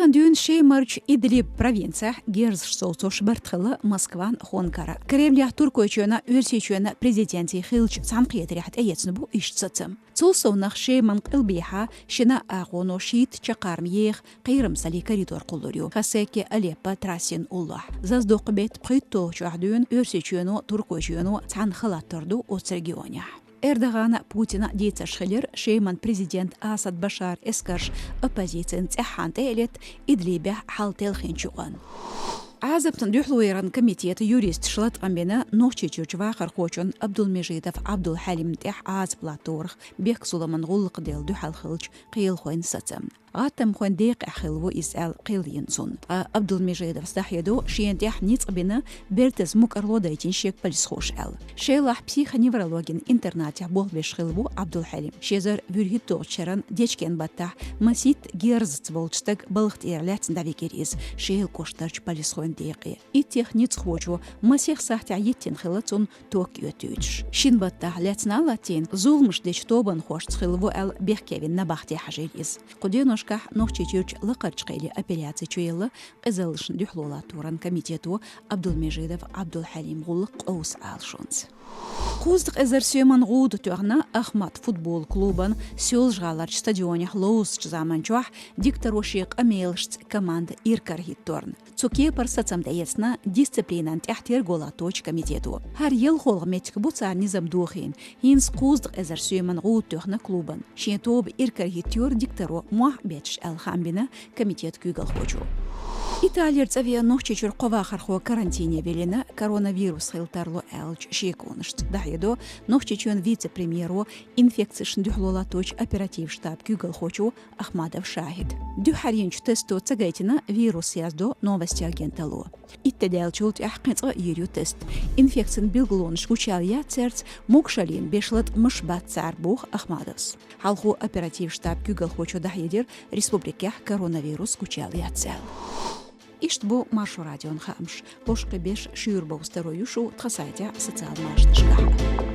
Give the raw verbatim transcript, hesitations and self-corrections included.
Дуьйна Шемарчу Идлиб провинцехь герзаш совцош барт хилла Москван хонкара. Кремлехь Туркойчоьна, Оьрсийчоьна президентий хиллачу цхьаьнакхетарехь тӀеэцна бу иштта сацам. Цул совнах Шеман къилбехьа шина агӀоно шийтта чаккхарма еха кхерамзаллин коридор кхуллур ю Хасеке — Алеппо трассин уллохь. Зазадоккху беттан пхийтталгӀачохь дуьйна Оьрсийчоьно, Туркойчоьно цхьаьна хала тардо оцу регионехь. Эрдогана, Путина дийцарш хилира, Шеман президент Асад Башар эскарш оппозицин цӀеххьана тӀе а летта, Идлибехь хьал телхинчу юкъанна. Ӏазапна дуьхьалонан комитетан юристаша латкъам бина Нохчийчуьрчу вахархочун Абдулмежидов Ӏабдулхьалимна тӀехь Ӏазап латторах бехк-зуламан гӀуллакх делла дуьхьал хиллачу кхелахойн сацамна. ГӀаттамхойн декъехь хилла ву иза аьлла кхел йина цунна. Ткъа Абдулмежидовс дӀахьедо, шена тӀехь ницкъ бина бертаза мукӀарло дайтина шега полисхоша аьлла. Шелахь психоневрологин интернатехь болх беш хилла ву Ӏабдулхьалим. Ши эзар вуьрхӀитталгӀачу шеран дечкен баттахь масийтта герзаца волчу стага балха тӀера лаьцна дӀавигира иза Шелан кӀоштарчу полисхойн декъе. Иттех ницкъахочо масех сахьтехь йиттина хилла цунна ток оьттуьйтуш. Шина баттахь лаьцна а латтийна, зуламаш дечу тобанхошца хилла ву аьлла бехке вина набахте хьажийра иза. Кху деношкахь Нохчийчуьрчу лакхарчу кхеле апелляци чуелла къизаллашна дуьхьало латторан комитето Абдулмежидов Ӏабдулхьалим гӀуллакх къовса Ӏалашонца. Кхузткъа эзар соьман гӀуда тоьхна Ахмат футбол клубан Соьлжа-ГӀаларчу стадионехь ловзучу заманчохь дикторо шен къамелашца команда иракарахӀитторна. Цу кепара сацам тӀеэцна дисциплинан тӀехь терго латточу комитето. ХӀара ялхолгӀа меттиг бу цара низам дохийна, хӀинца кхузткъа эзар соьман гӀуда тоьхна клубан. Шен тоба иракарахӀиттайора дикторо мохь а бетташ аьлла, хаам бина комитетан куьйгалхочо. Италера цӀа веана Нохчийчуьра кхо вахархо карантине виллина, коронавирус хила тарло аьллачу шеконашца. ДӀахьедо Нохчийчоьнан вице-премьеро, инфекцешна дуьхьало латточу оперативан штабан куьйгалхочо Ахмадов Шахьида. Дуьххьара йинчу тесто ца гайтина вирус, яздо Новости агенталло. Итт де даьллачул тӀаьхьа кхин цкъа а йийр ю тест. Инфекцин билгалонаш гучуяла яц цаьрца, могушаллин беш латкъамаш бац цара, боху Ахмадовс. Хьалхо оперативан штабан куьйгалхочо дӀахьедира, республикехь коронавирус гучуяла яц аьлла. Иштта бу Маршо радион хаамаш. Ловзуш кхин беш шуьйра бовза таро ю шу тхан сайтехь, социал машанашкахь.